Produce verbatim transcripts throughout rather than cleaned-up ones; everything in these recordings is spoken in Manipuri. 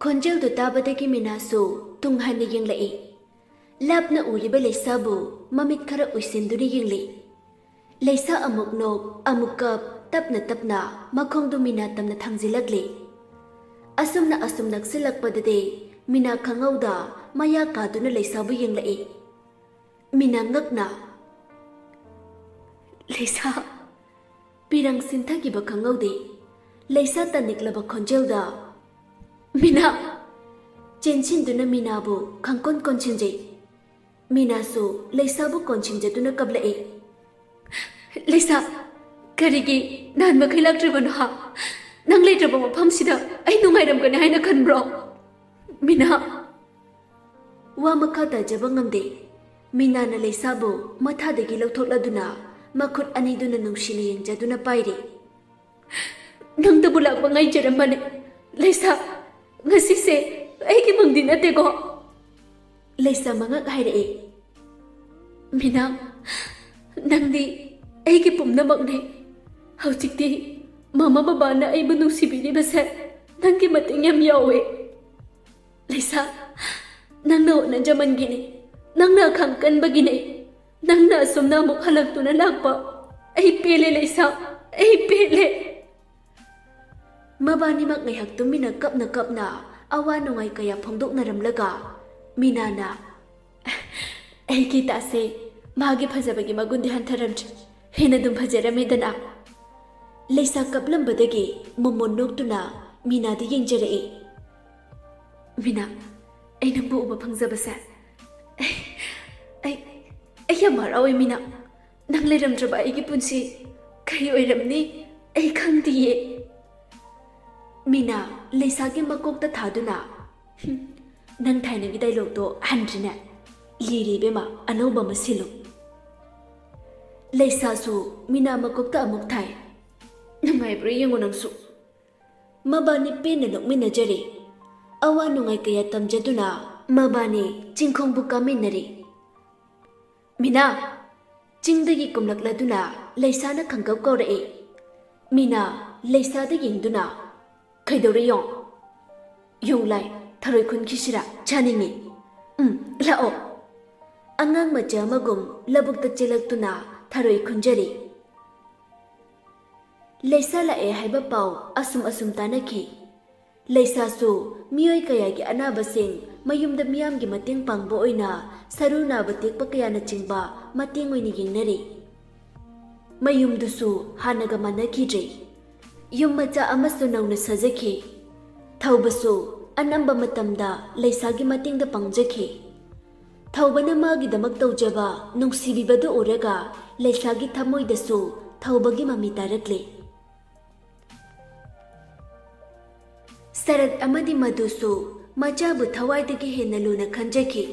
ꯈꯣꯟꯖꯦꯜꯗꯨ ꯇꯥꯕꯗꯒꯤ ꯃꯤꯅꯥꯁꯨ ꯇꯨꯡ ꯍꯟꯅ ꯌꯦꯡꯂꯛꯏ꯫ ꯂꯥꯞꯅ ꯎꯔꯤꯕ ꯂꯩꯁꯥꯕꯨ ꯃꯃꯤꯠ ꯈꯔ ꯎꯏꯁꯤꯟꯗꯨꯅ ꯌꯦꯡꯂꯤ꯫ ꯂꯩꯁꯥ ꯑꯃꯨꯛ ꯅꯣꯛ, ꯑꯃꯨꯛ ꯀꯞ, ꯇꯞꯅ ꯇꯞꯅ ꯃꯈꯣꯡꯗꯨ ꯃꯤꯅꯥ ꯇꯝꯅ ꯊꯥꯡꯖꯤꯜꯂꯛꯂꯤ꯫ ꯑꯁꯨꯝꯅ ꯑꯁꯨꯝ ꯅꯛꯁꯤꯜꯂꯛꯄꯗꯗꯤ ꯃꯤꯅꯥ ꯈꯪꯍꯧꯗ ꯃꯌꯥ ꯀꯥꯗꯨꯅ ꯂꯩꯁꯥꯕꯨ ꯌꯦꯡꯂꯛꯏ꯫ ꯃꯤꯅꯥ ꯉꯛꯅ, "ꯂꯩꯁꯥ!" ꯄꯤꯔꯪ ꯁꯤꯟꯊꯈꯤꯕ ꯈꯪꯍꯧꯗꯦ꯫ ꯂꯩꯁꯥ ꯇꯅꯤꯛꯂꯕ ꯈꯣꯟꯖꯦꯜꯗ, "ꯃꯤꯅꯥ!" ꯆꯦꯟꯁꯤꯟꯗꯨꯅ ꯃꯤꯅꯥꯕꯨ ꯈꯪꯀꯣꯟ ꯀꯣꯟꯁꯤꯟꯖꯩ꯫ ꯃꯤꯅꯥꯁꯨ ꯂꯩꯁꯥꯕꯨ ꯀꯣꯟꯁꯤꯟꯖꯗꯨꯅ ꯀꯞꯂꯛꯏ꯫ "ꯂꯩꯁꯥ, ꯀꯔꯤꯒꯤ ꯅꯍꯥꯟ ꯃꯈꯩ ꯂꯥꯛꯇ꯭ꯔꯤꯕꯅꯣ ꯍꯥ? ꯅꯪ ꯂꯩꯇ꯭ꯔꯕ ꯃꯐꯝꯁꯤꯗ ꯑꯩ ꯅꯨꯡꯉꯥꯏꯔꯝꯒꯅꯤ ꯍꯥꯏꯅ ꯈꯟꯕ꯭ꯔꯣ? ꯃꯤꯅꯥ!" ꯋꯥ ꯃꯈꯥ ꯇꯥꯖꯕ ꯉꯝꯗꯦ꯫ ꯃꯤꯅꯥꯅ ꯂꯩꯁꯥꯕꯨ ꯃꯊꯥꯗꯒꯤ ꯂꯧꯊꯣꯛꯂꯗꯨꯅ ꯃꯈꯨꯠ ꯑꯅꯤꯗꯨꯅ ꯅꯨꯡꯁꯤꯅ ꯌꯦꯡꯖꯗꯨꯅ ꯄꯥꯏꯔꯤ꯫ "ꯅꯪꯇꯕꯨ ꯂꯥꯛꯄ ꯉꯥꯏꯖꯔꯝꯕꯅꯦ꯫ ꯂꯩꯁꯥ, ꯉꯁꯤꯁꯦ ꯑꯩꯒꯤ ꯃꯪꯗꯤ ꯅꯠꯇꯦꯀꯣ?" ꯂꯩꯁꯥ ꯃꯉꯛ ꯍꯥꯏꯔꯛꯏ꯫ "ꯃꯤꯅꯥ, ꯅꯪꯗꯤ ꯑꯩꯒꯤ ꯄꯨꯝꯅꯃꯛꯅꯦ꯫ ꯍꯧꯖꯤꯛꯇꯤ ꯃꯃꯥ ꯕꯕꯥꯅ ꯑꯩꯕꯨ ꯅꯨꯡꯁꯤꯕꯤꯔꯤꯕꯁꯦ ꯅꯪꯒꯤ ꯃꯇꯦꯡ ꯌꯥꯝ ꯌꯥꯎꯋꯦ꯫ ꯂꯩꯁꯥ, ꯅꯪꯅ ꯍꯣꯠꯅꯖꯃꯟꯒꯤꯅꯤ, ꯅꯪꯅ ꯑꯈꯥꯡ ꯀꯟꯕꯒꯤꯅꯤ꯫ ꯅꯪꯅ ꯑꯁꯨꯝꯅ ꯑꯃꯨꯛ ꯍꯜꯂꯛꯇꯨꯅ ꯂꯥꯛꯄ꯫ ꯑꯩ ꯄꯦꯜꯂꯦ ꯂꯩꯁꯥ, ꯑꯩ ꯄꯦꯜꯂꯦ꯫" ꯃꯕꯥꯅꯤꯃꯛ ꯉꯥꯏꯍꯥꯛ ꯇꯨꯃꯤꯟꯅ ꯀꯞꯅ ꯀꯞꯅ ꯑꯋꯥ ꯅꯨꯡꯉꯥꯏ ꯀꯌꯥ ꯐꯣꯡꯗꯣꯛꯅꯔꯝꯂꯒ ꯃꯤꯅꯥꯅ, "ꯑꯩꯒꯤ ꯏꯇꯥꯁꯦ ꯃꯥꯒꯤ ꯐꯖꯕꯒꯤ ꯃꯒꯨꯟꯗꯤ ꯍꯟꯊꯔꯝꯗ꯭ꯔꯦ, ꯍꯦꯟꯅ ꯑꯗꯨꯝ ꯐꯖꯔꯝꯃꯦꯗꯅ꯫" ꯂꯩꯁꯥ ꯀꯞꯂꯝꯕꯗꯒꯤ ꯃꯣꯃꯣꯟ ꯅꯣꯛꯇꯨꯅ ꯃꯤꯅꯥꯗ ꯌꯦꯡꯖꯔꯛꯏ꯫ "ꯃꯤꯅꯥ, ꯑꯩ ꯅꯪꯕꯨ ꯎꯕ ꯐꯪꯖꯕꯁꯦ ꯑꯩ, ꯑꯩ, ꯑꯩ ꯌꯥꯝ ꯍꯔꯥꯎꯋꯦ ꯃꯤꯅꯥ꯫ ꯅꯪ ꯂꯩꯔꯝꯗ꯭ꯔꯕ ꯑꯩꯒꯤ ꯄꯨꯟꯁꯤ ꯀꯔꯤ ꯑꯣꯏꯔꯝꯅꯤ? ꯑꯩ ꯈꯪꯗꯤꯌꯦ꯫" ꯃꯤꯅꯥ ꯂꯩꯁꯥꯒꯤ ꯃꯀꯣꯛꯇ ꯊꯥꯗꯨꯅ, "ꯍꯨꯝ, ꯅꯪ ꯊꯥꯏꯅꯒꯤ ꯗꯥꯏꯂꯣꯛꯇꯣ ꯍꯟꯗ꯭ꯔꯤꯅꯦ꯫ ꯂꯤꯔꯦ ꯏꯕꯦꯝꯃ, ꯑꯅꯧꯕ ꯑꯃ ꯁꯤꯜꯂꯨ꯫" ꯂꯩꯁꯥꯁꯨ ꯃꯤꯅꯥ ꯃꯀꯣꯛꯇ ꯑꯃꯨꯛ ꯊꯥꯏ꯫ "ꯅꯨꯡꯉꯥꯏꯕ꯭ꯔꯥ ꯌꯦꯡꯉꯨ ꯅꯪꯁꯨ꯫" ꯃꯕꯥꯅꯤ ꯄꯦꯟꯅ ꯅꯣꯛꯃꯤꯟꯅꯖꯔꯤ꯫ ꯑꯋꯥ ꯅꯨꯡꯉꯥꯏ ꯀꯌꯥ ꯇꯝꯖꯗꯨꯅ ꯃꯕꯥꯅꯤ ꯆꯤꯡꯈꯣꯡꯕꯨ ꯀꯥꯃꯤꯟꯅꯔꯤ꯫ "ꯃꯤꯅꯥ!" ꯆꯤꯡꯗꯒꯤ ꯀꯨꯝꯂꯛꯂꯗꯨꯅ ꯂꯩꯁꯥꯅ ꯈꯪꯀꯧ ꯀꯧꯔꯛꯏ꯫ ꯃꯤꯅꯥ ꯂꯩꯁꯥꯗ ꯌꯦꯡꯗꯨꯅ, "ꯀꯩꯗꯧꯔꯦ ꯌꯣꯡ?" "ꯌꯣꯡꯂꯥꯏ, ꯊꯔꯣꯏ ꯈꯨꯟꯈꯤꯁꯤꯔꯥ? ꯆꯥꯅꯤꯡꯉꯤ꯫ ꯎꯝ, ꯂꯥꯛꯑꯣ꯫" ꯑꯉꯥꯡ ꯃꯆꯥ ꯑꯃꯒꯨꯝ ꯂꯧꯕꯨꯛꯇ ꯆꯦꯜꯂꯛꯇꯨꯅ ꯊꯔꯣꯏ ꯈꯨꯟꯖꯔꯤ꯫ ꯂꯩꯁꯥ ꯂꯥꯛꯑꯦ ꯍꯥꯏꯕ ꯄꯥꯎ ꯑꯁꯨꯝ ꯑꯁꯨꯝ ꯇꯥꯅꯈꯤ꯫ ꯂꯩꯁꯥꯁꯨ ꯃꯤꯑꯣꯏ ꯀꯌꯥꯒꯤ ꯑꯅꯥꯕꯁꯤꯡ ꯃꯌꯨꯝꯗ ꯃꯤꯌꯥꯝꯒꯤ ꯃꯇꯦꯡ ꯄꯥꯡꯕ ꯑꯣꯏꯅ ꯁꯔꯨ ꯅꯥꯕ ꯇꯦꯛꯄ ꯀꯌꯥꯅꯆꯤꯡꯕ ꯃꯇꯦꯡ ꯑꯣꯏꯅ ꯌꯦꯡꯅꯔꯤ꯫ ꯃꯌꯨꯝꯗꯨꯁꯨ ꯍꯥꯟꯅꯒ ꯃꯥꯟꯅꯈꯤꯗ꯭ꯔꯦ꯫ ꯌꯨꯝ ꯃꯆꯥ ꯑꯃꯁꯨ ꯅꯧꯅ ꯁꯥꯖꯈꯤ꯫ ꯊꯧꯕꯁꯨ ꯑꯅꯝꯕ ꯃꯇꯝꯗ ꯂꯩꯁꯥꯒꯤ ꯃꯇꯦꯡꯗ ꯄꯥꯡꯖꯈꯤ꯫ ꯊꯧꯕꯅ ꯃꯥꯒꯤꯗꯃꯛ ꯇꯧꯖꯕ ꯅꯨꯡꯁꯤꯕꯤꯕꯗꯨ ꯎꯔꯒ ꯂꯩꯁꯥꯒꯤ ꯊꯃꯣꯏꯗꯁꯨ ꯊꯧꯕꯒꯤ ꯃꯃꯤ ꯇꯥꯔꯛꯂꯦ꯫ ꯁꯔꯠ ꯑꯃꯗꯤ ꯃꯗꯨꯁꯨ ꯃꯆꯥꯕꯨ ꯊꯋꯥꯏꯗꯒꯤ ꯍꯦꯟꯅ ꯂꯨꯅ ꯈꯟꯖꯈꯤ꯫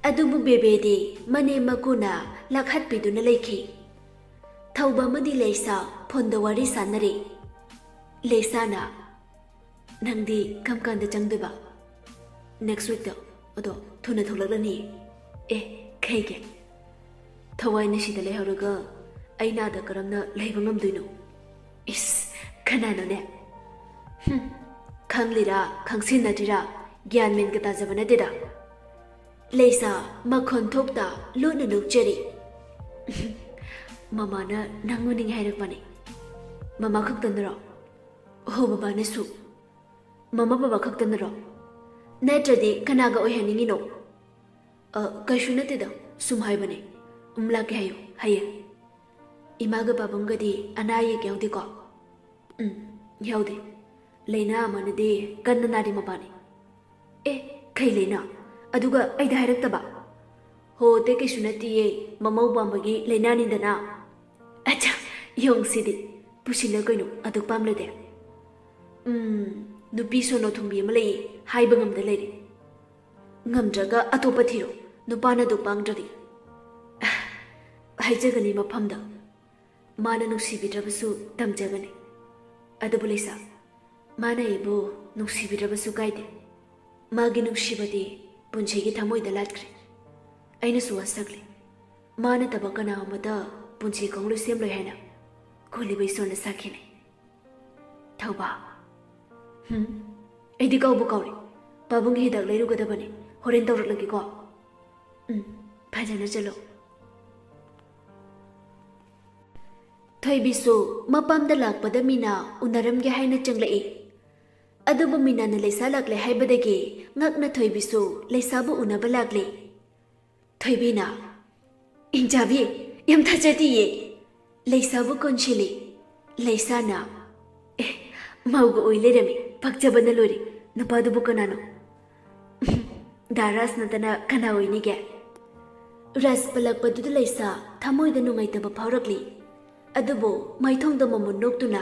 ꯑꯗꯨꯕꯨ ꯕꯦꯕꯦꯗꯤ ꯃꯅꯦꯝ ꯃꯀꯨꯅ ꯂꯥꯛꯍꯠꯄꯤꯗꯨꯅ ꯂꯩꯈꯤ꯫ ꯊꯧꯕ ꯑꯃꯗꯤ ꯂꯩꯁꯥ ꯐꯣꯟꯗ ꯋꯥꯔꯤ ꯁꯥꯟꯅꯔꯤ꯫ ꯂꯩꯁꯥꯅ, "ꯅꯪꯗꯤ ꯀꯔꯝ ꯀꯥꯟꯗ ꯆꯪꯗꯣꯏꯕ?" "ꯅꯦꯛꯁ ꯋꯤꯛꯇ꯫ ꯑꯗꯣ ꯊꯨꯅ ꯊꯣꯛꯂꯛꯂꯅꯤ꯫" "ꯑꯦ, ꯀꯩꯒꯤ? ꯊꯋꯥꯏꯅ ꯁꯤꯗ ꯂꯩꯍꯧꯔꯒ ꯑꯩꯅ ꯑꯥꯗ ꯀꯔꯝꯅ ꯂꯩꯕ ꯉꯝꯗꯣꯏꯅꯣ?" "ꯏꯁ, ꯀꯅꯥꯅꯣꯅꯦ?" "ꯍꯨꯝ, ꯈꯪꯂꯤꯔꯥ, ꯈꯪꯁꯤꯟꯅꯗ꯭ꯔꯤꯔꯥ, ꯒ꯭ꯌꯥꯟ ꯃꯦꯟꯒ ꯇꯥꯖꯕ ꯅꯠꯇꯦꯗ꯫" ꯂꯩꯁꯥ ꯃꯈꯣꯟ ꯊꯣꯛꯇ ꯂꯨꯅ ꯅꯣꯛꯆꯔꯤ꯫ "ꯃꯃꯥꯅ ꯅꯪ ꯎꯅꯤꯡꯉꯦ ꯍꯥꯏꯔꯛꯄꯅꯦ꯫" "ꯃꯃꯥ ꯈꯛꯇꯅꯔꯣ?" "ꯍꯣ, ꯕꯕꯥꯅꯁꯨ꯫" "ꯃꯃꯥ ꯕꯕꯥ ꯈꯛꯇꯅꯔꯣ? ꯅꯠꯇ꯭ꯔꯗꯤ ꯀꯅꯥꯒ ꯑꯣꯏꯍꯟꯅꯤꯡꯉꯤꯅꯣ?" "ꯑ, ꯀꯩꯁꯨ ꯅꯠꯇꯦꯗ, ꯁꯨꯝ ꯍꯥꯏꯕꯅꯦ꯫ ꯎꯝ, ꯂꯥꯛꯀꯦ ꯍꯥꯏꯌꯨ, ꯍꯌꯦꯡ꯫" "ꯏꯃꯥꯒ ꯄꯥꯕꯨꯡꯒꯗꯤ ꯑꯅꯥ ꯑꯌꯦꯛ ꯌꯥꯎꯗꯦꯀꯣ?" "ꯎꯝ, ꯌꯥꯎꯗꯦ꯫ ꯂꯥꯏꯅꯥ ꯑꯃꯅꯗꯤ ꯀꯟꯅ ꯅꯥꯔꯤ ꯃꯄꯥꯅꯤ꯫" "ꯑꯦ, ꯀꯩ ꯂꯥꯏꯅꯥ? ꯑꯗꯨꯒ ꯑꯩꯗ ꯍꯥꯏꯔꯛꯇꯕ?" "ꯍꯣ, ꯑꯇꯩ ꯀꯩꯁꯨ ꯅꯠꯇꯤꯌꯦ, ꯃꯃꯧ ꯄꯥꯝꯕꯒꯤ ꯂꯥꯏꯅꯥꯅꯤꯗꯅ꯫" "ꯑꯠꯆꯥ, ꯌꯣꯡꯁꯤꯗꯤ꯫ ꯄꯨꯁꯤꯜꯂ ꯀꯩꯅꯣ ꯑꯗꯨꯛ ꯄꯥꯝꯂꯗꯤ?" "ꯎꯝ, ꯅꯨꯄꯤ ꯁꯣꯅꯣ ꯊꯨꯡꯕꯤ ꯑꯃ ꯂꯩꯌꯦ, ꯍꯥꯏꯕ ꯉꯝꯗ ꯂꯩꯔꯦ꯫" "ꯉꯝꯗ꯭ꯔꯒ ꯑꯇꯣꯞꯄ ꯊꯤꯔꯣ, ꯅꯨꯄꯥꯅ ꯑꯗꯨꯛ ꯄꯥꯡꯗ꯭ꯔꯗꯤ꯫" "ꯍꯥꯏꯖꯒꯅꯤ ꯃꯐꯝꯗ꯫ ꯃꯥꯅ ꯅꯨꯡꯁꯤꯕꯤꯗ꯭ꯔꯕꯁꯨ ꯇꯝꯖꯒꯅꯤ꯫ ꯑꯗꯨꯕꯨ ꯂꯩꯁꯥ, ꯃꯥꯅ ꯑꯩꯕꯨ ꯅꯨꯡꯁꯤꯕꯤꯗ꯭ꯔꯕꯁꯨ ꯀꯥꯏꯗꯦ꯫ ꯃꯥꯒꯤ ꯅꯨꯡꯁꯤꯕꯗꯤ ꯄꯨꯟꯁꯤꯒꯤ ꯊꯃꯣꯏꯗ ꯂꯥꯠꯈ꯭ꯔꯦ꯫ ꯑꯩꯅꯁꯨ ꯋꯥꯁꯛꯂꯤ, ꯃꯥ ꯅꯠꯇꯕ ꯀꯅꯥ ꯑꯃꯗ ꯄꯨꯟꯁꯤ ꯈꯣꯡꯂꯣꯏ ꯁꯦꯝꯂꯣꯏ ꯍꯥꯏꯅ ꯀꯣꯜꯂꯤꯕ ꯏꯁꯣꯔꯅ ꯁꯥꯈꯤꯅꯤ꯫" "ꯊꯧꯕ꯫" "ꯍꯨꯝ?" ꯑꯩꯗꯤ ꯀꯥꯎꯕꯨ ꯀꯥꯎꯔꯦ꯫ ꯄꯥꯕꯨꯡꯒꯤ ꯍꯤꯗꯥꯛ ꯂꯩꯔꯨꯒꯗꯕꯅꯤ꯫ ꯍꯣꯔꯦꯟ ꯇꯧꯔꯛꯂꯒꯦꯀꯣ꯫ ꯎꯝ, ꯐꯖꯅ ꯆꯠꯂꯣ꯫ ꯊꯣꯏꯕꯤꯁꯨ ꯃꯄꯥꯝꯗ ꯂꯥꯛꯄꯗ ꯃꯤꯅꯥ ꯎꯅꯔꯝꯒꯦ ꯍꯥꯏꯅ ꯆꯪꯂꯛꯏ꯫ ꯑꯗꯨꯕꯨ ꯃꯤꯅꯥꯅ ꯂꯩꯁꯥ ꯂꯥꯛꯂꯦ ꯍꯥꯏꯕꯗꯒꯤ ꯉꯛꯅ ꯊꯣꯏꯕꯤꯁꯨ ꯂꯩꯁꯥꯕꯨ ꯎꯅꯕ ꯂꯥꯛꯂꯤ꯫ ꯊꯣꯏꯕꯤꯅ, "ꯏꯟꯖꯥꯕꯤ, ꯌꯥꯝ ꯊꯥꯖꯗꯤꯌꯦ꯫ ꯂꯩꯁꯥꯕꯨ ꯀꯣꯟꯁꯤꯜꯂꯤ꯫" ꯂꯩꯁꯥꯅ, "ꯑꯦ, ꯃꯧꯒ ꯑꯣꯏ ꯂꯩꯔꯝꯃꯤ꯫ ꯄꯛꯆꯕꯅ ꯂꯣꯏꯔꯦ꯫ ꯅꯨꯄꯥꯗꯨꯕꯨ ꯀꯅꯥꯅꯣ?" "ꯗꯥ ꯔꯥꯖ ꯅꯠꯇꯅ ꯀꯅꯥ ꯑꯣꯏꯅꯤꯒꯦ?" ꯔꯥꯖ ꯄꯜꯂꯛꯄꯗꯨꯗ ꯂꯩꯁꯥ ꯊꯃꯣꯏꯗ ꯅꯨꯡꯉꯥꯏꯇꯕ ꯐꯥꯎꯔꯛꯂꯤ꯫ ꯑꯗꯨꯕꯨ ꯃꯥꯏꯊꯣꯡꯗ ꯃꯃꯨꯟ ꯅꯣꯛꯇꯨꯅ,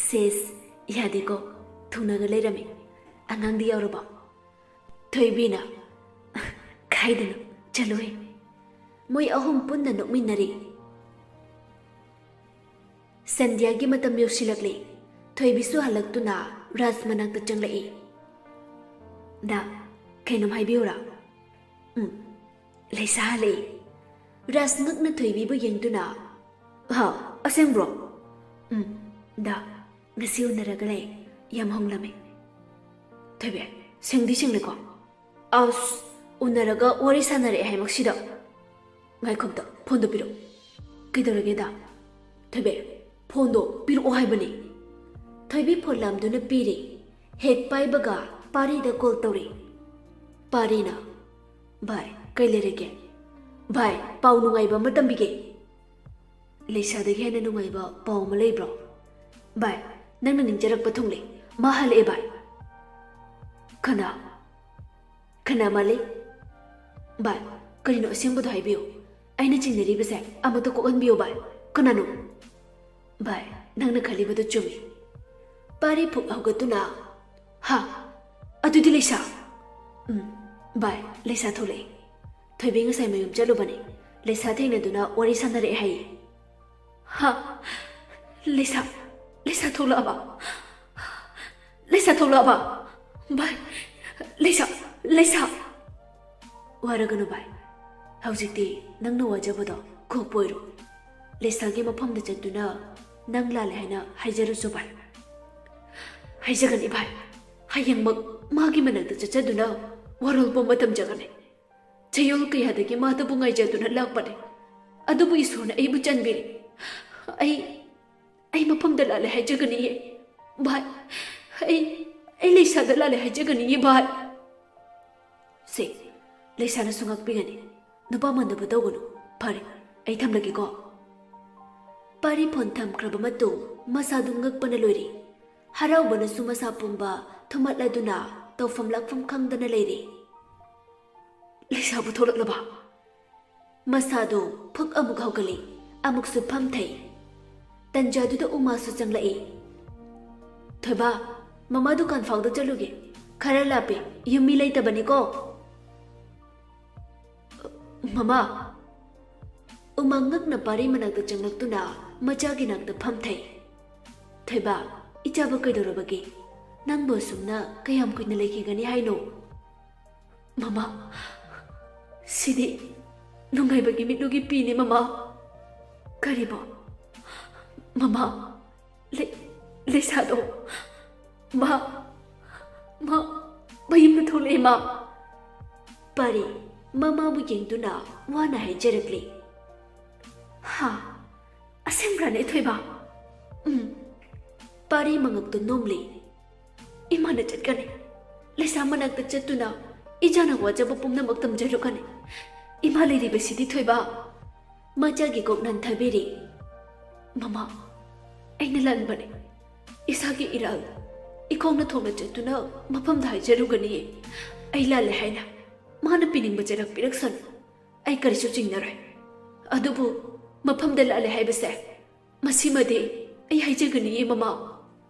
"ꯁꯦꯁ, ꯌꯥꯗꯦꯀꯣ, ꯊꯨꯡꯅꯒ ꯂꯩꯔꯝꯃꯤ꯫ ꯑꯉꯥꯡꯗꯤ ꯌꯥꯎꯔꯕꯣ?" ꯊꯣꯏꯕꯤꯅ, "ꯀꯥꯏꯗꯅꯣ, ꯆꯠꯂꯨꯍꯦ꯫" ꯃꯣꯏ ꯑꯍꯨꯝ ꯄꯨꯟꯅ ꯅꯣꯛꯃꯤꯟꯅꯔꯤ꯫ ꯁꯟꯙ꯭ꯌꯥꯒꯤ ꯃꯇꯝ ꯌꯧꯁꯤꯜꯂꯛꯂꯤ꯫ ꯊꯣꯏꯕꯤꯁꯨ ꯍꯜꯂꯛꯇꯨꯅ ꯔꯥꯖ ꯃꯅꯥꯛꯇ ꯆꯪꯂꯛꯏ꯫ "ꯗꯥ, ꯀꯩꯅꯣꯝ ꯍꯥꯏꯕꯤꯌꯨꯔꯥ?" "ꯎꯝ, ꯂꯩꯁꯥ ꯍꯜꯂꯛꯏ꯫" ꯔꯥꯖ ꯉꯛꯅ ꯊꯣꯏꯕꯤꯕꯨ ꯌꯦꯡꯗꯨꯅ, "ꯍꯥ, ꯑꯁꯦꯡꯕ꯭ꯔꯣ?" "ꯎꯝ, ꯗꯥ, ꯉꯁꯤ ꯎꯅꯔꯒ ꯂꯩ꯫ ꯌꯥꯝ ꯍꯣꯡꯂꯝꯃꯦ꯫" "ꯊꯣꯏꯕꯤ, ꯁꯦꯡꯗꯤ ꯁꯦꯡꯂꯦꯀꯣ?" "ꯑꯁ, ꯎꯅꯔꯒ ꯋꯥꯔꯤ ꯁꯥꯟꯅꯔꯛꯑꯦ ꯍꯥꯏꯃꯛꯁꯤꯗ꯫" "ꯉꯥꯏꯈꯣ ꯑꯝꯇ, ꯐꯣꯟꯗꯣ ꯄꯤꯔꯛꯑꯣ꯫" "ꯀꯩꯗꯧꯔꯒꯦꯗ?" "ꯊꯣꯏꯕꯤ, ꯐꯣꯟꯗꯣ ꯄꯤꯔꯛꯑꯣ ꯍꯥꯏꯕꯅꯤ꯫" ꯊꯣꯏꯕꯤ ꯐꯣꯟ ꯂꯥꯝꯗꯨꯅ ꯄꯤꯔꯤ꯫ ꯍꯦꯛ ꯄꯥꯏꯕꯒ ꯄꯥꯔꯤꯗ ꯀꯣꯜ ꯇꯧꯔꯤ꯫ ꯄꯥꯔꯤꯅ, "ꯚꯥꯏ, ꯀꯩ ꯂꯩꯔꯒꯦ?" "ꯚꯥꯏ, ꯄꯥꯎ ꯅꯨꯡꯉꯥꯏꯕ ꯑꯃ ꯇꯝꯕꯤꯒꯦ꯫" "ꯂꯩꯁꯥꯗꯒꯤ ꯍꯦꯟꯅ ꯅꯨꯡꯉꯥꯏꯕ ꯄꯥꯎ ꯑꯃ ꯂꯩꯕ꯭ꯔꯣ?" "ꯚꯥꯏ, ꯅꯪꯅ ꯅꯤꯡꯖꯔꯛꯄ ꯊꯨꯡꯂꯦ꯫ ꯃꯥ ꯍꯜꯂꯛꯑꯦ ꯚꯥꯏ꯫" "ꯀꯅꯥ? ꯀꯅꯥ ꯃꯥꯜꯂꯤ?" "ꯚꯥꯏ, ꯀꯔꯤꯅꯣ ꯑꯁꯦꯡꯕꯗꯣ ꯍꯥꯏꯕꯤꯌꯨ꯫ ꯑꯩꯅ ꯆꯤꯡꯅꯔꯤꯕꯁꯦ ꯑꯃꯠꯇ ꯀꯣꯛꯍꯟꯕꯤꯌꯨ ꯚꯥꯏ꯫ ꯀꯅꯥꯅꯣ?" "ꯚꯥꯏ, ꯅꯪꯅ ꯈꯜꯂꯤꯕꯗꯨ ꯆꯨꯝꯃꯤ꯫" ꯄꯥꯔꯤ ꯐꯨꯛ ꯍꯧꯒꯠꯇꯨꯅ, "ꯍꯥ? ꯑꯗꯨꯗꯤ ꯂꯩꯁꯥ?" "ꯎꯝ, ꯚꯥꯏ, ꯂꯩꯁꯥ ꯊꯣꯛꯂꯛꯑꯦ꯫ ꯊꯣꯏꯕꯤ ꯉꯁꯥꯏ ꯃꯌꯨꯝ ꯆꯠꯂꯨꯕꯅꯦ꯫ ꯂꯩꯁꯥ ꯊꯦꯡꯅꯗꯨꯅ ꯋꯥꯔꯤ ꯁꯥꯟꯅꯔꯛꯑꯦ ꯍꯥꯏꯌꯦ꯫" "ꯍꯥ? ꯂꯩꯁꯥ, ꯂꯩꯁꯥ ꯊꯣꯛꯂꯛꯑꯕ? ꯂꯩꯁꯥ ꯊꯣꯛꯂꯛꯑꯕ? ꯚꯥꯏ, ꯂꯩꯁꯥ, ꯂꯩꯁꯥ!" "ꯋꯥꯔꯒꯅꯨ ꯚꯥꯏ, ꯍꯧꯖꯤꯛꯇꯤ ꯅꯪꯅ ꯋꯥꯖꯕꯗꯣ ꯀꯣꯛꯄ ꯑꯣꯏꯔꯣ꯫ ꯂꯩꯁꯥꯒꯤ ꯃꯐꯝꯗ ꯆꯠꯇꯨꯅ ꯅꯪ ꯂꯥꯜꯂꯦ ꯍꯥꯏꯅ ꯍꯥꯏꯖꯔꯨꯆꯣ ꯚꯥꯏ꯫" "ꯍꯥꯏꯖꯒꯅꯤ ꯚꯥꯏ, ꯍꯌꯦꯡꯃꯛ ꯃꯥꯒꯤ ꯃꯅꯥꯛꯇ ꯆꯠꯆꯗꯨꯅ ꯋꯥꯔꯣꯜ ꯄꯣꯝꯕ ꯇꯝꯖꯒꯅꯤ꯫ ꯆꯌꯣꯜ ꯀꯌꯥꯗꯒꯤ ꯃꯥꯇꯕꯨ ꯉꯥꯏꯖꯗꯨꯅ ꯂꯥꯛꯄꯅꯤ꯫ ꯑꯗꯨꯕꯨ ꯏꯁꯣꯔꯅ ꯑꯩꯕꯨ ꯆꯥꯟꯕꯤꯔꯦ꯫ ꯑꯩ, ꯑꯩ ꯃꯐꯝꯗ ꯂꯥꯜꯂꯦ ꯍꯥꯏꯖꯒꯅꯤꯌꯦ, ꯚꯥꯏ꯫ ꯑꯩ, ꯑꯩ ꯂꯩꯁꯥꯗ ꯂꯥꯜꯂꯦ ꯍꯥꯏꯖꯒꯅꯤꯌꯦ, ꯚꯥꯏ꯫ ꯁꯦ, ꯂꯩꯁꯥꯅꯁꯨ ꯉꯥꯛꯄꯤꯒꯅꯤ꯫ ꯅꯨꯄꯥ ꯃꯥꯟꯗꯕ ꯇꯧꯒꯅꯨ꯫ ꯐꯔꯦ, ꯑꯩ ꯊꯝꯂꯒꯦꯀꯣ꯫ ꯄꯥꯔꯤ ꯐꯣꯟ ꯊꯝꯈ꯭ꯔꯕ ꯃꯇꯨꯡ ꯃꯁꯥꯗꯨ ꯉꯛꯄꯅ ꯂꯣꯏꯔꯦ꯫ ꯍꯔꯥꯎꯕꯅꯁꯨ ꯃꯁꯥ ꯄꯨꯝꯕ ꯊꯨꯝꯍꯠꯂꯗꯨꯅ ꯇꯧꯐꯝ ꯂꯥꯛꯐꯝ ꯈꯪꯗꯅ ꯂꯩꯔꯦ꯫ ꯂꯩꯁꯥꯕꯨ ꯊꯣꯛꯂꯛꯂꯕ? ꯃꯁꯥꯗꯨ ꯐꯨꯛ ꯑꯃꯨꯛ ꯍꯧꯒꯠꯂꯤ, ꯑꯃꯨꯛꯁꯨ ꯐꯝꯊꯩ꯫ ꯇꯟꯖꯥꯗꯨꯗ ꯎꯃꯥꯁꯨ ꯆꯪꯂꯛꯏ꯫ "ꯊꯣꯏꯕ, ꯃꯃꯥ ꯗꯨꯀꯥꯟ ꯐꯥꯎꯗ ꯆꯠꯂꯨꯒꯦ꯫ ꯈꯔ ꯂꯥꯞꯄꯦ, ꯌꯨꯝ ꯃꯤ ꯂꯩꯇꯕꯅꯤꯀꯣ꯫" "ꯃꯃꯥ!" ꯎꯃꯥ ꯉꯛꯅ ꯄꯥꯔꯤ ꯃꯅꯥꯛꯇ ꯆꯪꯂꯛꯇꯨꯅ ꯃꯆꯥꯒꯤ ꯅꯥꯛꯇ ꯐꯝꯊꯩ꯫ "ꯊꯣꯏꯕ, ꯏꯆꯥꯕꯨ ꯀꯩꯗꯧꯔꯕꯒꯦ? ꯅꯪꯕꯨ ꯑꯁꯨꯝꯅ ꯀꯌꯥꯝ ꯀꯨꯏꯅ ꯂꯩꯈꯤꯒꯅꯤ ꯍꯥꯏꯅꯣ?" "ꯃꯃꯥ, ꯁꯤꯗꯤ ꯅꯨꯡꯉꯥꯏꯕꯒꯤ ꯃꯤꯠꯂꯨꯒꯤ ꯄꯤꯅꯤ, ꯃꯃꯥ꯫" "ꯀꯔꯤꯕꯣ?" "ꯃꯃꯥ, ꯂꯩ-, ꯂꯩꯁꯥꯗꯣ, ꯃꯥ, ꯃꯥ ꯃꯌꯨꯝꯗ ꯊꯣꯛꯂꯛꯑꯦ, ꯃꯥ꯫" ꯄꯥꯔꯤ ꯃꯃꯥꯕꯨ ꯌꯦꯡꯗꯨꯅ ꯋꯥꯅ ꯍꯥꯏꯖꯔꯛꯂꯤ꯫ "ꯍꯥ? ꯑꯁꯦꯡꯕ꯭ꯔꯥꯅꯦ, ꯊꯣꯏꯕ?" "ꯎꯝ꯫" ꯄꯥꯔꯤ ꯃꯉꯛꯇꯨ ꯅꯣꯝꯂꯤ꯫ "ꯏꯃꯥꯅ ꯆꯠꯀꯅꯤ꯫ ꯂꯩꯁꯥ ꯃꯅꯥꯛꯇ ꯆꯠꯇꯨꯅ ꯏꯆꯥꯅ ꯋꯥꯖꯕ ꯄꯨꯝꯅꯃꯛ ꯇꯝꯖꯔꯨꯒꯅꯤ꯫ ꯏꯃꯥ ꯂꯩꯔꯤꯕꯁꯤꯗꯤ, ꯊꯣꯏꯕ꯫" ꯃꯆꯥꯒꯤ ꯀꯣꯛ ꯅꯟꯊꯕꯤꯔꯤ꯫ "ꯃꯃꯥ, ꯑꯩꯅ ꯂꯥꯟꯕꯅꯤ꯫ ꯏꯁꯥꯒꯤ ꯏꯔꯥꯜ ꯏꯈꯣꯡꯅ ꯊꯣꯡꯅ ꯆꯠꯇꯨꯅ ꯃꯐꯝꯗ ꯍꯥꯏꯖꯔꯨꯒꯅꯤꯌꯦ꯫ ꯑꯩ ꯂꯥꯜꯂꯦ ꯍꯥꯏꯅ ꯃꯥꯅ ꯄꯤꯅꯤꯡꯕ ꯆꯩꯔꯛ ꯄꯤꯔꯛꯁꯅꯨ꯫ ꯑꯩ ꯀꯔꯤꯁꯨ ꯆꯤꯡꯅꯔꯣꯏ꯫ ꯑꯗꯨꯕꯨ ꯃꯐꯝꯗ ꯂꯥꯜꯂꯦ ꯍꯥꯏꯕꯁꯦ, ꯃꯁꯤꯃꯗꯤ ꯑꯩ ꯍꯥꯏꯖꯒꯅꯤꯌꯦ, ꯃꯃꯥ꯫"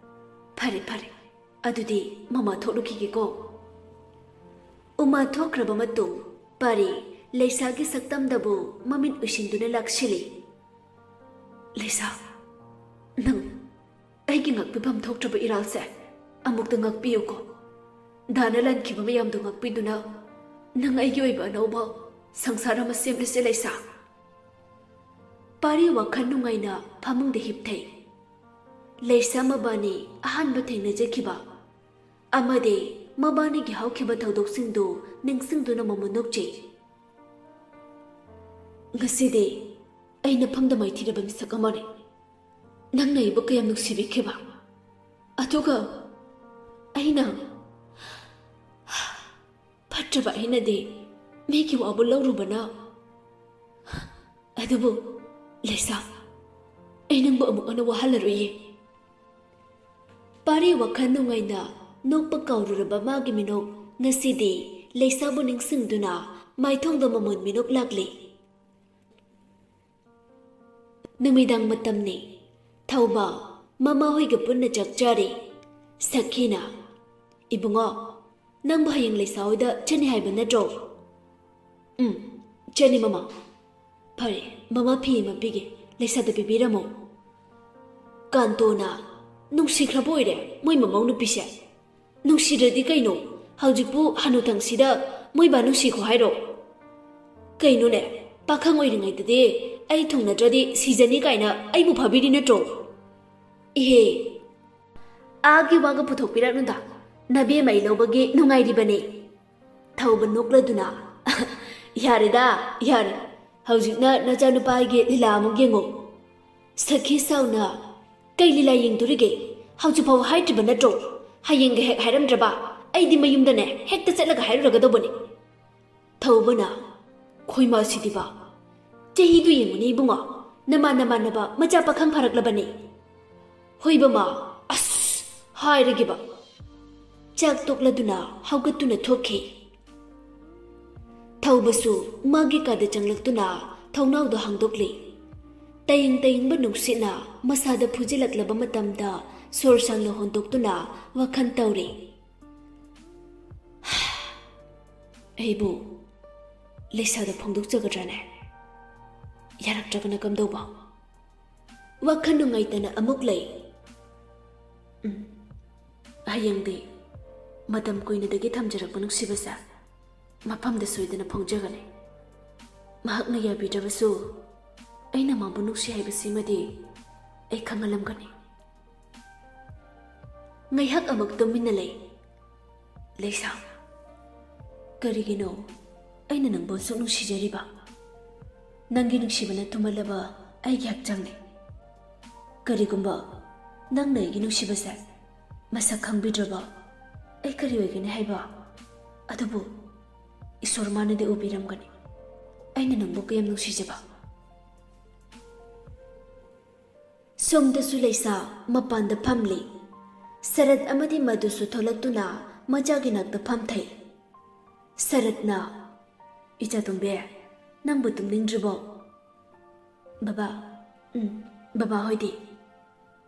"ꯐꯔꯦ, ꯐꯔꯦ꯫ ꯑꯗꯨꯗꯤ ꯃꯃꯥ ꯊꯣꯛꯂꯨꯈꯤꯒꯦꯀꯣ꯫" ꯎꯃꯥ ꯊꯣꯛꯈ꯭ꯔꯕ ꯃꯇꯨꯡ ꯄꯥꯔꯤ ꯂꯩꯁꯥꯒꯤ ꯁꯛꯇꯝꯗꯕꯨ ꯃꯃꯤꯠ ꯎꯏꯁꯤꯟꯗꯨꯅ ꯂꯥꯛꯁꯤꯜꯂꯤ꯫ "ꯂꯩꯁꯥ, ꯅꯪ ꯑꯩꯒꯤ ꯉꯥꯛꯄꯤꯐꯝ ꯊꯣꯛꯇ꯭ꯔꯕ ꯏꯔꯥꯜꯁꯦ ꯑꯃꯨꯛꯇ ꯉꯥꯛꯄꯤꯌꯨꯀꯣ꯫ ꯗꯥꯅ ꯂꯥꯟꯈꯤꯕ ꯃꯌꯥꯝꯗꯣ ꯉꯥꯛꯄꯤꯗꯨꯅ ꯅꯪ ꯑꯩꯒꯤ ꯑꯣꯏꯕ ꯑꯅꯧꯕ ꯁꯪꯁꯥꯔ ꯑꯃ ꯁꯦꯝꯂꯁꯦ, ꯂꯩꯁꯥ꯫" ꯄꯥꯔꯤ ꯋꯥꯈꯜ ꯅꯨꯡꯉꯥꯏꯅ ꯐꯃꯨꯡꯗ ꯍꯤꯞꯊꯩ꯫ ꯂꯩꯁꯥ ꯃꯕꯥꯅꯤ ꯑꯍꯥꯟꯕ ꯊꯦꯡꯅꯖꯈꯤꯕ꯫ ꯑꯃꯗꯤ ꯃꯕꯥꯅꯤꯒꯤ ꯍꯧꯈꯤꯕ ꯊꯧꯗꯣꯛꯁꯤꯡꯗꯨ ꯅꯤꯡꯁꯤꯡꯗꯨꯅ ꯃꯃꯨ ꯅꯣꯛꯆꯩ꯫ "ꯉꯁꯤꯗꯤ ꯑꯩꯅ ꯐꯝꯗ ꯃꯥꯏꯊꯤꯔꯕ ꯃꯤꯁꯛ ꯑꯃꯅꯤ꯫ ꯅꯪꯅ ꯑꯩꯕꯨ ꯀꯌꯥꯝ ꯅꯨꯡꯁꯤꯕꯤꯈꯤꯕ? ꯑꯗꯨꯒ ꯑꯩꯅ ꯐꯠꯇ꯭ꯔꯕ ꯑꯩꯅꯗꯤ ꯃꯤꯒꯤ ꯋꯥꯕꯨ ꯂꯧꯔꯨꯕꯅ꯫ ꯑꯗꯨꯕꯨ ꯂꯩꯁꯥ, ꯑꯩ ꯅꯪꯕꯨ ꯑꯃꯨꯛ ꯍꯟꯅ ꯋꯥꯍꯜꯂꯔꯣꯏꯌꯦ꯫" ꯄꯥꯔꯤ ꯋꯥꯈꯜ ꯅꯨꯡꯉꯥꯏꯅ ꯅꯣꯛꯄ ꯀꯥꯎꯔꯨꯔꯕ ꯃꯥꯒꯤ ꯃꯤꯅꯣꯛ ꯉꯁꯤꯗꯤ ꯂꯩꯁꯥꯕꯨ ꯅꯤꯡꯁꯤꯡꯗꯨꯅ ꯃꯥꯏꯊꯣꯡꯗ ꯃꯃꯣꯟ ꯃꯤꯅꯣꯛ ꯂꯥꯛꯂꯤ꯫ ꯅꯨꯃꯤꯗꯥꯡ ꯃꯇꯝꯅꯤ꯫ ꯊꯧꯕ ꯃꯃꯥ ꯍꯣꯏꯒ ꯄꯨꯟꯅ ꯆꯥꯛ ꯆꯥꯔꯤ꯫ ꯁꯈꯤꯅ, "ꯏꯕꯨꯡꯉꯣ, ꯅꯪꯕꯨ ꯍꯌꯦꯡ ꯂꯩꯁꯥ ꯍꯣꯏꯗ ꯆꯠꯅꯤ ꯍꯥꯏꯕ ꯅꯠꯇ꯭ꯔꯣ?" "ꯎꯝ, ꯆꯠꯅꯤ ꯃꯃꯥ꯫" "ꯐꯔꯦ, ꯃꯃꯥ ꯐꯤ ꯑꯃ ꯄꯤꯒꯦ, ꯂꯩꯁꯥꯗ ꯄꯤꯕꯤꯔꯝꯃꯣ꯫" ꯀꯥꯟꯇꯣꯅ, "ꯅꯨꯡꯁꯤꯈ꯭ꯔꯕ ꯑꯣꯏꯔꯦ ꯃꯣꯏ ꯃꯃꯧ ꯅꯨꯄꯤꯁꯦ꯫ ꯅꯨꯡꯁꯤꯗ꯭ꯔꯗꯤ ꯀꯩꯅꯣ? ꯍꯧꯖꯤꯛꯄꯨ ꯍꯅꯨꯊꯪꯁꯤꯗ ꯃꯣꯏ ꯕꯥ ꯅꯨꯡꯁꯤꯈꯣ ꯍꯥꯏꯔꯣ? ꯀꯩꯅꯣꯅꯦ, ꯄꯥꯈꯪ ꯑꯣꯏꯔꯤꯉꯩꯗꯗꯤ ꯑꯩ ꯊꯨꯡꯅꯗ꯭ꯔꯗꯤ ꯁꯤꯖꯅꯤ ꯀꯥꯏꯅ ꯑꯩꯕꯨ ꯐꯥꯕꯤꯔꯤ ꯅꯠꯇ꯭ꯔꯣ?" "ꯏꯍꯦ, ꯑꯥꯒꯤ ꯋꯥꯒ ꯄꯨꯊꯣꯛꯄꯤꯔꯛꯅꯨꯗ, ꯅꯕꯦꯝꯃ ꯑꯩ ꯂꯧꯕꯒꯤ ꯅꯨꯡꯉꯥꯏꯔꯤꯕꯅꯦ꯫" ꯊꯧꯕ ꯅꯣꯛꯂꯗꯨꯅ, "ꯌꯥꯔꯦꯗ, ꯌꯥꯔꯦ꯫ ꯍꯧꯖꯤꯛꯅ ꯅꯆꯥꯅꯨꯄꯥꯒꯤ ꯂꯤꯂꯥ ꯑꯃꯨꯛ ꯌꯦꯡꯉꯣ꯫" ꯁꯈꯤ ꯁꯥꯎꯅ, "ꯀꯩ ꯂꯤꯂꯥ ꯌꯦꯡꯗꯣꯔꯤꯒꯦ? ꯍꯧꯖꯤꯛ ꯐꯥꯎ ꯍꯥꯏꯗ꯭ꯔꯤꯕ ꯅꯠꯇ꯭ꯔꯣ? ꯍꯌꯦꯡꯒ ꯍꯦꯛ ꯍꯥꯏꯔꯝꯗ꯭ꯔꯕ ꯑꯩꯗꯤ ꯃꯌꯨꯝꯗꯅꯦ ꯍꯦꯛꯇ ꯆꯠꯂꯒ ꯍꯥꯏꯔꯨꯔꯒꯗꯧꯕꯅꯦ꯫" ꯊꯧꯕꯅ, "ꯈꯣꯏꯃꯥꯁꯤꯗꯤꯕ, ꯆꯍꯤꯗꯨ ꯌꯦꯡꯉꯨꯅꯦ ꯏꯕꯨꯡꯉꯣ, ꯅꯃꯥꯟ ꯅꯃꯥꯟꯅꯕ ꯃꯆꯥ ꯄꯥꯈꯪ ꯐꯥꯔꯛꯂꯕꯅꯦ꯫" "ꯍꯣꯏꯕ ꯃꯥ, ꯑꯁ, ꯍꯥꯏꯔꯒꯦꯕ꯫" ꯆꯥꯛ ꯇꯣꯛꯂꯗꯨꯅ ꯍꯧꯒꯠꯇꯨꯅ ꯊꯣꯛꯈꯤ꯫ ꯊꯧꯕꯁꯨ ꯃꯥꯒꯤ ꯀꯥꯗ ꯆꯪꯂꯛꯇꯨꯅ ꯊꯣꯡꯅꯥꯎꯗꯣ ꯍꯥꯡꯗꯣꯛꯂꯤ꯫ ꯇꯌꯤꯡ ꯇꯌꯤꯡꯕ ꯅꯨꯡꯁꯤꯠꯅ ꯃꯁꯥꯗ ꯐꯨꯖꯤꯜꯂꯛꯂꯕ ꯃꯇꯝꯗ ꯁꯣꯔ ꯁꯥꯡꯅ ꯍꯣꯟꯗꯣꯛꯇꯨꯅ ꯋꯥꯈꯜ ꯇꯧꯔꯤ꯫ "ꯑꯩꯕꯨ ꯂꯩꯁꯥꯗ ꯐꯣꯡꯗꯣꯛꯆꯒꯗ꯭ꯔꯥꯅꯦ? ꯌꯥꯔꯛꯇ꯭ꯔꯒꯅ ꯀꯝꯗꯧꯕ?" ꯋꯥꯈꯜ ꯅꯨꯡꯉꯥꯏꯇꯅ ꯑꯃꯨꯛ ꯂꯩ꯫ ꯎꯝ, ꯍꯌꯦꯡꯗꯤ ꯃꯇꯝ ꯀꯨꯏꯅꯗꯒꯤ ꯊꯝꯖꯔꯛꯄ ꯅꯨꯡꯁꯤꯕꯁꯦ ꯃꯐꯝꯗ ꯁꯣꯏꯗꯅ ꯐꯣꯡꯖꯒꯅꯤ꯫ ꯃꯍꯥꯛꯅ ꯌꯥꯕꯤꯗ꯭ꯔꯕꯁꯨ ꯑꯩꯅ ꯃꯥꯕꯨ ꯅꯨꯡꯁꯤ ꯍꯥꯏꯕꯁꯤꯃꯗꯤ ꯑꯩ ꯈꯪꯍꯜꯂꯝꯒꯅꯤ꯫ ꯉꯥꯏꯍꯥꯛ ꯑꯃꯨꯛ ꯇꯨꯃꯤꯟꯅ ꯂꯩ꯫ ꯂꯩꯁꯥ, ꯀꯔꯤꯒꯤꯅꯣ ꯑꯩꯅ ꯅꯪꯕꯨ ꯑꯁꯨꯛ ꯅꯨꯡꯁꯤꯖꯔꯤꯕ? ꯅꯪꯒꯤ ꯅꯨꯡꯁꯤꯕꯅ ꯊꯨꯝꯍꯜꯂꯕ ꯑꯩꯒꯤ ꯍꯛꯆꯥꯡꯅꯤ꯫ ꯀꯔꯤꯒꯨꯝꯕ ꯅꯪꯅ ꯑꯩꯒꯤ ꯅꯨꯡꯁꯤꯕꯁꯦ ꯃꯁꯛ ꯈꯪꯕꯤꯗ꯭ꯔꯕ ꯑꯩ ꯀꯔꯤ ꯑꯣꯏꯒꯅꯤ ꯍꯥꯏꯕ? ꯑꯗꯨꯕꯨ ꯏꯁꯣꯔ ꯃꯥꯅꯗꯤ ꯎꯕꯤꯔꯝꯒꯅꯤ ꯑꯩꯅ ꯅꯪꯕꯨ ꯀꯌꯥꯝ ꯅꯨꯡꯁꯤꯖꯕ꯫ ꯁꯣꯝꯗꯁꯨ ꯂꯩꯁꯥ ꯃꯄꯥꯟꯗ ꯐꯝꯂꯤ꯫ ꯁꯔꯠ ꯑꯃꯗꯤ ꯃꯗꯨꯁꯨ ꯊꯣꯛꯂꯛꯇꯨꯅ ꯃꯆꯥꯒꯤ ꯅꯥꯛꯇ ꯐꯝꯊꯩ꯫ ꯁꯔꯠꯅ, "ꯏꯆꯥ ꯇꯣꯝꯕꯤ, ꯅꯪꯕꯨ ꯇꯨꯝꯅꯤꯡꯗ꯭ꯔꯤꯕꯣ?" "ꯕꯕꯥ, ꯎꯝ, ꯕꯕꯥ ꯍꯣꯏꯗꯤ?"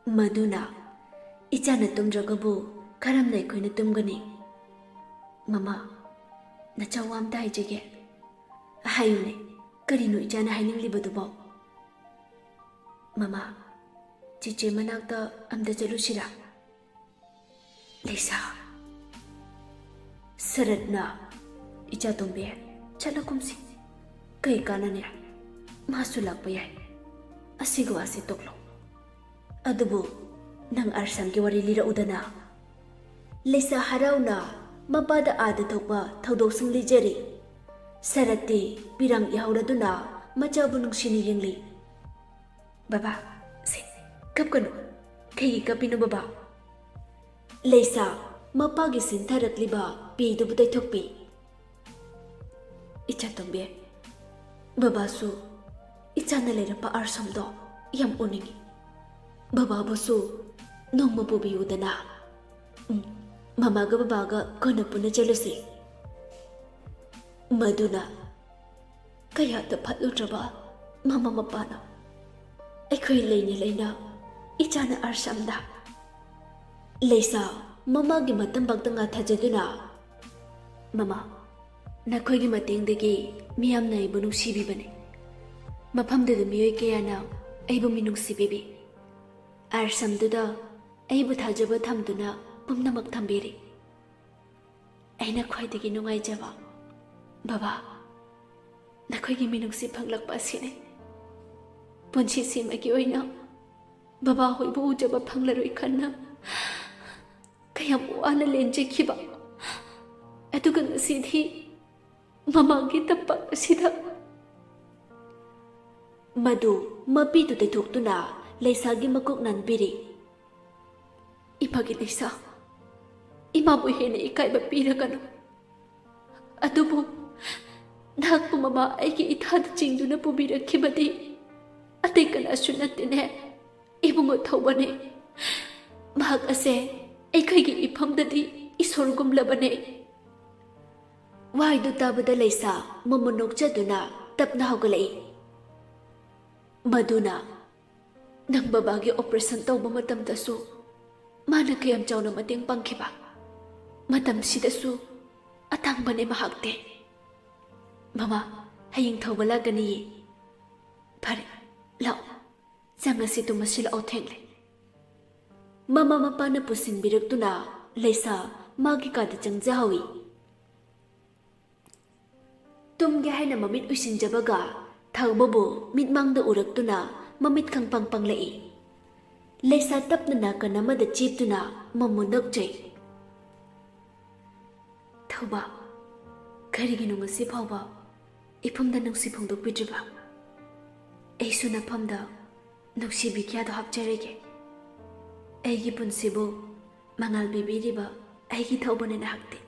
ꯃꯗꯨꯅ, "ꯏꯆꯥꯅ ꯇꯨꯝꯗ꯭ꯔꯒꯕꯨ ꯀꯔꯝꯅ ꯑꯩꯈꯣꯏꯅ ꯇꯨꯝꯒꯅꯤ?" "ꯃꯃꯥ, ꯅꯆꯥ ꯋꯥ ꯑꯝꯇ ꯍꯥꯏꯖꯒꯦ꯫" "ꯍꯥꯏꯌꯨꯅꯦ, ꯀꯔꯤꯅꯣ ꯏꯆꯥꯅ ꯍꯥꯏꯅꯤꯡꯂꯤꯕꯗꯨꯕꯣ?" "ꯃꯃꯥ, ꯆꯤꯆꯦ ꯃꯅꯥꯛꯇ ꯑꯝꯇ ꯆꯠꯂꯨꯁꯤꯔꯥ?" ꯂꯩꯁꯥ꯫ ꯁꯔꯠꯅ, "ꯏꯆꯥ ꯇꯣꯝꯕꯤ, ꯆꯠꯂꯒꯨꯝꯁꯤ꯫ ꯀꯩ ꯀꯥꯟꯅꯅꯤ? ꯃꯥꯁꯨ ꯂꯥꯛꯄ ꯌꯥꯏ꯫ ꯑꯁꯤꯒꯤ ꯋꯥꯁꯤ ꯇꯣꯛꯂꯣ꯫ ꯑꯗꯨꯕꯨ ꯅꯪ ꯑꯥꯔꯁꯝꯒꯤ ꯋꯥꯔꯤ ꯂꯤꯔꯛꯎꯗꯅ꯫" ꯂꯩꯁꯥ ꯍꯔꯥꯎꯅ ꯃꯄꯥꯗ ꯑꯥꯗ ꯊꯣꯛꯄ ꯊꯧꯗꯣꯛꯁꯤꯡ ꯂꯤꯖꯔꯤ꯫ ꯁꯔꯠꯇꯤ ꯄꯤꯔꯥꯡ ꯏꯍꯧꯔꯗꯨꯅ ꯃꯆꯥꯕꯨ ꯅꯨꯡꯁꯤꯅ ꯌꯦꯡꯂꯤ꯫ "ꯕꯕꯥ, ꯁꯦ, ꯀꯞꯀꯅꯨ꯫ ꯀꯩꯒꯤ ꯀꯞꯄꯤꯅꯣ ꯕꯕꯥ?" ꯂꯩꯁꯥ ꯃꯄꯥꯒꯤ ꯁꯤꯟꯊꯔꯛꯂꯤꯕ ꯄꯤꯗꯨꯕꯨ ꯇꯩꯊꯣꯛꯄꯤ꯫ "ꯏꯆꯥ ꯇꯣꯝꯕꯤ, ꯕꯕꯥꯁꯨ ꯏꯆꯥꯅ ꯂꯩꯔꯛꯄ ꯑꯥꯔꯁꯝꯗꯣ ꯌꯥꯝ ꯎꯅꯤꯡꯏ꯫ ꯕꯕꯥꯕꯨꯁꯨ ꯅꯣꯡꯃ ꯄꯨꯕꯤꯌꯨꯗꯅ꯫ ꯎꯝ, ꯃꯃꯥꯒ ꯕꯕꯥꯒ ꯀꯣꯟꯅ ꯄꯨꯟꯅ ꯆꯠꯂꯨꯁꯤ꯫" ꯃꯗꯨꯅ, ꯀꯌꯥꯗ ꯐꯠꯂꯨꯗ꯭ꯔꯕ ꯃꯃꯥ ꯃꯄꯥꯅ ꯑꯩꯈꯣꯏ ꯂꯩꯅ ꯂꯩꯅ ꯏꯆꯥꯅ ꯑꯥꯔꯁꯝꯗ꯫ ꯂꯩꯁꯥ ꯃꯃꯥꯒꯤ ꯃꯇꯝꯕꯛꯇ ꯉꯥꯊꯖꯗꯨꯅ, "ꯃꯃꯥ, ꯅꯈꯣꯏꯒꯤ ꯃꯇꯦꯡꯗꯒꯤ ꯃꯤꯌꯥꯝꯅ ꯑꯩꯕꯨ ꯅꯨꯡꯁꯤꯕꯤꯕꯅꯤ꯫ ꯃꯐꯝꯗꯨꯗ ꯃꯤꯑꯣꯏ ꯀꯌꯥꯅ ꯑꯩꯕꯨ ꯃꯤꯅꯨꯡꯁꯤ ꯄꯤꯕꯤ꯫ ꯑꯥꯔꯁꯝꯗꯨꯗ ꯑꯩꯕꯨ ꯊꯥꯖꯕ ꯊꯝꯗꯨꯅ ꯄꯨꯝꯅꯃꯛ ꯊꯝꯕꯤꯔꯤ꯫ ꯑꯩꯅ ꯈ꯭ꯋꯥꯏꯗꯒꯤ ꯅꯨꯡꯉꯥꯏꯖꯕ, ꯕꯕꯥ, ꯅꯈꯣꯏꯒꯤ ꯃꯤꯅꯨꯡꯁꯤ ꯐꯪꯂꯛꯄ ꯑꯁꯤꯅꯤ꯫ ꯄꯨꯟꯁꯤꯁꯤꯃꯒꯤ ꯑꯣꯏꯅ ꯕꯕꯥ ꯍꯣꯏꯕꯨ ꯎꯖꯕ ꯐꯪꯂꯔꯣꯏ ꯈꯟꯅ ꯀꯌꯥꯝ ꯋꯥꯅ ꯂꯦꯟꯖꯈꯤꯕ ꯑꯗꯨꯒ ꯉꯁꯤꯗꯤ ꯃꯃꯥꯒꯤ ꯇꯝꯄꯥꯛ ꯑꯁꯤꯗ꯫ ꯃꯗꯨ ꯃꯄꯤꯗꯨ ꯇꯩꯊꯣꯛꯇꯨꯅ ꯂꯩꯁꯥꯒꯤ ꯃꯀꯣꯛ ꯅꯥꯟꯕꯤꯔꯤ꯫ "ꯏꯃꯥꯒꯤ ꯂꯩꯁꯥ, ꯏꯃꯥꯕꯨ ꯍꯦꯟꯅ ꯏꯀꯥꯏꯕ ꯄꯤꯔꯒꯅꯨ꯫ ꯑꯗꯨꯕꯨ ꯅꯍꯥꯛꯄꯨ ꯃꯃꯥ ꯑꯩꯒꯤ ꯏꯊꯥꯗ ꯆꯤꯡꯗꯨꯅ ꯄꯨꯕꯤꯔꯛꯈꯤꯕꯗꯤ ꯑꯇꯩ ꯀꯅꯥꯁꯨ ꯅꯠꯇꯦꯅꯦ, ꯏꯕꯨꯡꯉꯣ ꯊꯧꯕꯅꯦ꯫ ꯃꯍꯥꯛ ꯑꯁꯦ ꯑꯩꯈꯣꯏꯒꯤ ꯏꯐꯝꯗꯗꯤ ꯏꯁꯣꯔꯒꯨꯝꯂꯕꯅꯦ꯫" ꯋꯥꯍꯩꯗꯨ ꯇꯥꯕꯗ ꯂꯩꯁꯥ ꯃꯃꯨ ꯅꯣꯛꯆꯗꯨꯅ ꯇꯞꯅ ꯍꯧꯒꯠꯂꯛꯏ꯫ ꯃꯗꯨꯅ, "ꯅꯪ ꯕꯕꯥꯒꯤ operation ꯇꯧꯕ ꯃꯇꯝꯗꯁꯨ ꯃꯥꯅ ꯀꯌꯥꯝ ꯆꯥꯎꯅ ꯃꯇꯦꯡ ꯄꯥꯡꯈꯤꯕ꯫ ꯃꯇꯝꯁꯤꯗꯁꯨ ꯑꯇꯥꯡꯕꯅꯦ ꯃꯍꯥꯛꯇꯤ꯫ ꯃꯃꯥ, ꯍꯌꯦꯡ ꯊꯧꯕ ꯂꯥꯛꯀꯅꯤꯌꯦ꯫ ꯐꯔꯦ, ꯂꯥꯛꯑꯣ, ꯆꯪꯉꯁꯤ, ꯇꯨꯝꯃꯁꯤ ꯂꯥꯛꯑꯣ, ꯊꯦꯡꯂꯦ꯫" ꯃꯃꯥ ꯃꯄꯥꯅ ꯄꯨꯁꯤꯟꯕꯤꯔꯛꯇꯨꯅ ꯂꯩꯁꯥ ꯃꯥꯒꯤ ꯀꯥꯗ ꯆꯪꯖꯍꯧꯏ꯫ ꯇꯨꯝꯒꯦ ꯍꯥꯏꯅ ꯃꯃꯤꯠ ꯎꯏꯁꯤꯟꯖꯕꯒ ꯊꯧꯕꯕꯨ ꯃꯤꯠꯃꯥꯡꯗ ꯎꯔꯛꯇꯨꯅ ꯃꯃꯤꯠ ꯈꯪꯄꯪ ꯄꯪꯂꯛꯏ꯫ ꯂꯩꯁꯥ ꯇꯞꯅ ꯅꯥꯀꯟ ꯑꯃꯗ ꯆꯦꯞꯇꯨꯅ ꯃꯃꯨ ꯅꯣꯛꯆꯩ꯫ "ꯊꯧꯕ, ꯀꯔꯤꯒꯤꯅꯣ ꯉꯁꯤ ꯐꯥꯎꯕ ꯏꯐꯝꯗ ꯅꯨꯡꯁꯤ ꯐꯣꯡꯗꯣꯛꯄꯤꯗ꯭ꯔꯤꯕ? ꯑꯩꯁꯨ ꯅꯐꯝꯗ ꯅꯨꯡꯁꯤꯕꯤ ꯀꯌꯥꯗꯣ ꯍꯥꯞꯆꯔꯒꯦ꯫ ꯑꯩꯒꯤ ꯄꯨꯟꯁꯤꯕꯨ ꯃꯉꯥꯜ ꯄꯤꯕꯤꯔꯤꯕ ꯑꯩꯒꯤ ꯊꯧꯕꯅ ꯅꯍꯥꯛꯇꯤ꯫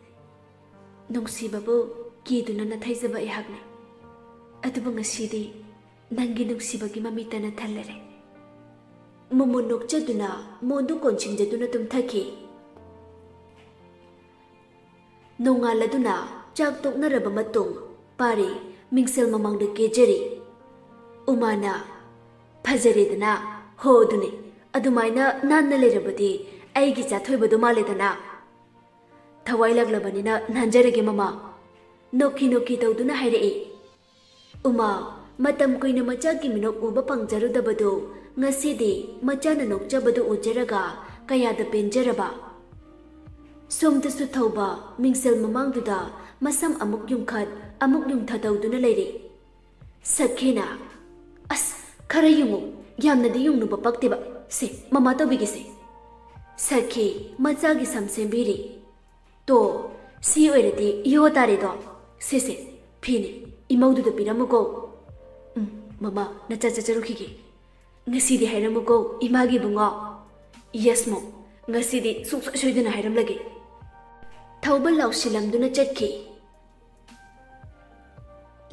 ꯅꯨꯡꯁꯤꯕꯕꯨ ꯀꯤꯗꯨꯅ ꯅꯊꯩꯖꯕ ꯑꯩꯍꯥꯛꯅꯤ꯫ ꯑꯗꯨꯕꯨ ꯉꯁꯤꯗꯤ ꯅꯪꯒꯤ ꯅꯨꯡꯁꯤꯕꯒꯤ ꯃꯃꯤꯠꯇꯅ ꯊꯜꯂꯔꯦ꯫" ꯃꯃꯨ ꯅꯣꯛꯆꯗꯨꯅ ꯃꯣꯟꯗꯨ ꯀꯣꯟꯁꯤꯟꯖꯗꯨꯅ ꯇꯨꯝꯊꯈꯤ꯫ ꯅꯣꯡꯉꯥꯜꯂꯗꯨꯅ ꯆꯥꯛ ꯇꯣꯛꯅꯔꯕ ꯃꯇꯨꯡ ꯄꯥꯔꯤ ꯃꯤꯡꯁꯦꯜ ꯃꯃꯥꯡꯗ ꯀꯦꯖꯔꯤ꯫ ꯎꯃꯥꯅ, "ꯐꯖꯔꯦꯗꯅ, ꯍꯣ ꯑꯗꯨꯅꯦ, ꯑꯗꯨꯃꯥꯏꯅ ꯅꯥꯟꯅ ꯂꯩꯔꯕꯗꯤ ꯑꯩꯒꯤ ꯆꯥꯊꯣꯏꯕꯗꯣ ꯃꯥꯜꯂꯦꯗꯅ꯫ ꯊꯋꯥꯏ ꯂꯥꯛꯂꯕꯅꯤꯅ ꯅꯥꯟꯖꯔꯒꯦ ꯃꯃꯥ꯫" ꯅꯣꯛꯈꯤ ꯅꯣꯛꯈꯤ ꯇꯧꯗꯨꯅ ꯍꯥꯏꯔꯛꯏ꯫ ꯎꯃꯥ, ꯃꯇꯝ ꯀꯨꯏꯅ ꯃꯆꯥꯒꯤ ꯃꯤꯅꯣꯛ ꯎꯕ ꯐꯪꯖꯔꯨꯗꯕꯗꯨ ꯉꯁꯤꯗꯤ ꯃꯆꯥꯅ ꯅꯣꯛꯆꯕꯗꯨ ꯎꯖꯔꯒ ꯀꯌꯥꯗ ꯄꯦꯟꯖꯔꯕ꯫ ꯁꯣꯝꯗꯁꯨ ꯊꯧꯕ ꯃꯤꯡꯁꯦꯜ ꯃꯃꯥꯡꯗꯨꯗ ꯃꯁꯝ ꯑꯃꯨꯛ ꯌꯨꯡꯈꯠ ꯑꯃꯨꯛ ꯌꯨꯡꯊ ꯇꯧꯗꯨꯅ ꯂꯩꯔꯤ꯫ ꯁꯈꯤꯅ, "ꯑꯁ, ꯈꯔ ꯌꯨꯡꯉꯨ, ꯌꯥꯝꯅꯗꯤ ꯌꯨꯡꯅꯨꯕ ꯄꯛꯇꯦꯕ꯫ ꯁꯦ, ꯃꯃꯥ ꯇꯧꯕꯤꯒꯦꯁꯦ꯫" ꯁꯈꯤ ꯃꯆꯥꯒꯤ ꯁꯝ ꯁꯦꯝꯕꯤꯔꯤ꯫ "ꯇꯣ, ꯁꯤ ꯑꯣꯏꯔꯗꯤ ꯏꯍꯣ ꯇꯥꯔꯦꯗꯣ꯫ ꯁꯦ ꯁꯦ, ꯐꯤꯅꯤ, ꯏꯃꯧꯗꯨꯗ ꯄꯤꯔꯝꯃꯨꯀꯣ꯫ ꯎꯝ, ꯃꯃꯥ, ꯅꯆꯥ ꯆꯠꯆꯔꯨꯈꯤꯒꯦ꯫ ꯉꯁꯤꯗꯤ ꯍꯥꯏꯔꯝꯃꯨꯀꯣ ꯏꯃꯥꯒꯤ ꯏꯕꯨꯡꯉꯣ꯫ ꯌꯦꯁ ꯃꯣꯝ, ꯉꯁꯤꯗꯤ ꯁꯨꯡꯁꯣꯏ ꯁꯣꯏꯗꯅ ꯍꯥꯏꯔꯝꯂꯒꯦ꯫ ꯊꯧꯕ ꯂꯥꯎꯁꯤꯜꯂꯝꯗꯨꯅ ꯆꯠꯈꯤ꯫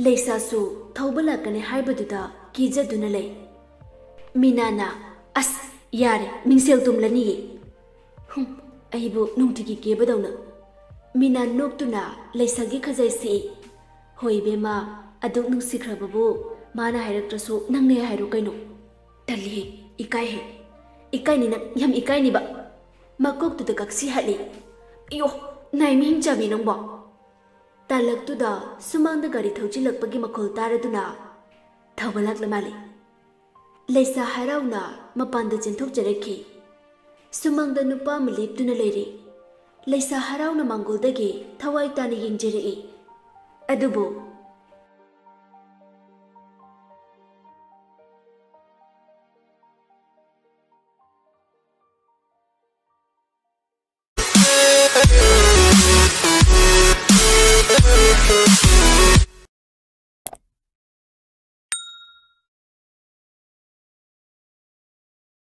ꯂꯩꯁꯥꯁꯨ ꯊꯧꯕ ꯂꯥꯛꯀꯅꯤ ꯍꯥꯏꯕꯗꯨꯗ ꯀꯤꯖꯗꯨꯅ ꯂꯩ꯫ ꯃꯤꯅꯥꯅ, "ꯑꯁ, ꯌꯥꯔꯦ, ꯃꯤꯡꯁꯦꯜ ꯇꯨꯝꯂꯅꯤꯌꯦ꯫ ꯍꯨꯝ, ꯑꯩꯕꯨ ꯅꯨꯡꯇꯤꯒꯤ ꯀꯦꯕꯗꯧꯅ꯫" ꯃꯤꯅꯥ ꯅꯣꯛꯇꯨꯅ ꯂꯩꯁꯥꯒꯤ ꯈꯖꯥꯏ ꯁꯤꯛꯏ꯫ "ꯍꯣꯏ ꯏꯕꯦꯝꯃ, ꯑꯗꯨꯛ ꯅꯨꯡꯁꯤꯈ꯭ꯔꯕꯕꯨ ꯃꯥꯅ ꯍꯥꯏꯔꯛꯇ꯭ꯔꯁꯨ ꯅꯪꯅ ꯍꯥꯏꯔꯨ ꯀꯩꯅꯣ?" "ꯇꯜꯂꯤꯍꯦ, ꯏꯀꯥꯏꯍꯦ꯫ ꯏꯀꯥꯏꯅꯤ ꯅꯪ, ꯌꯥꯝ ꯏꯀꯥꯏꯅꯤꯕ꯫ ꯃꯀꯣꯛꯇꯨꯗ ꯀꯛꯁꯤ ꯍꯥꯠꯂꯤ꯫ ꯑꯌꯣ, ꯅꯥꯏ ꯃꯤꯍꯤꯡ ꯆꯥꯕꯤ ꯅꯪꯕꯣ!" ꯇꯥꯂꯛꯇꯨꯗ ꯁꯨꯃꯥꯡꯗ ꯒꯥꯔꯤ ꯊꯧꯖꯤꯜꯂꯛꯄꯒꯤ ꯃꯈꯣꯜ ꯇꯥꯔꯗꯨꯅ ꯊꯧꯕ ꯂꯥꯛꯂ ꯃꯥꯜꯂꯤ꯫ ꯂꯩꯁꯥ ꯍꯔꯥꯎꯅ ꯃꯄꯥꯟꯗ ꯆꯦꯟꯊꯣꯛꯆꯔꯛꯈꯤ꯫ ꯁꯨꯃꯥꯡꯗ ꯅꯨꯄꯥ ꯑꯃ ꯂꯦꯞꯇꯨꯅ ꯂꯩꯔꯤ꯫ ꯂꯩꯁꯥ ꯍꯔꯥꯎꯅ ꯃꯥꯡꯒꯣꯜꯗꯒꯤ ꯊꯋꯥꯏ ꯇꯥꯅ ꯌꯦꯡꯖꯔꯛꯏ꯫ ꯑꯗꯨꯕꯨ